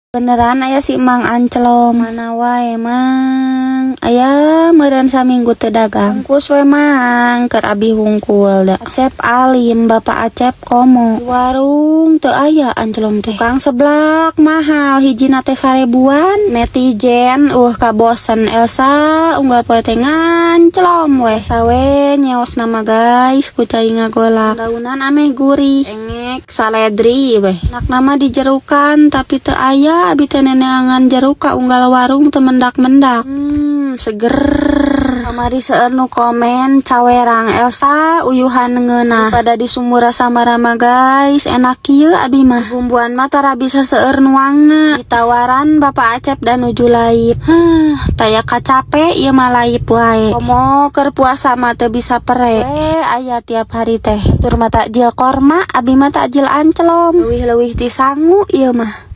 Beneran aya si Mang Anclom. Mana wae, Mang? Aya meureun saminggu teu dagang. Bungkus we, Mang, keur abi hungkul da. Acep alim, Bapak Acep komo. Di warung teu aya anclom teh. Tukang seblak mahal, hijina teh 1000-an. Netizen kabosen Elsa unggal poe teh nganclom we. Sawe nyeos nama, guys, ku cai ngagolak. Daunan ameh gurih. Engek saledri weh. Enak mah dijerukan, tapi teu aya, abi teh neneangan jeruk ka unggal warung teu mendak-mendak. Seger. Kamari seueur nu komen cawerang Elsa uyuhan ngeunah. Pada di sumur rasa marama, guys, enak kieu abi mah. Bumbuan mah tara bisa seueur nuangna. Ditawaran Bapak Acep dan nuju live. Huh, taya kacape ieu mah live wae. Komo keur puasa mah teu bisa pere. Eh, aya tiap hari teh. Tur mah takjil korma, abi mah takjil anclom. Leuwih-leuwih ti sangu ieu mah.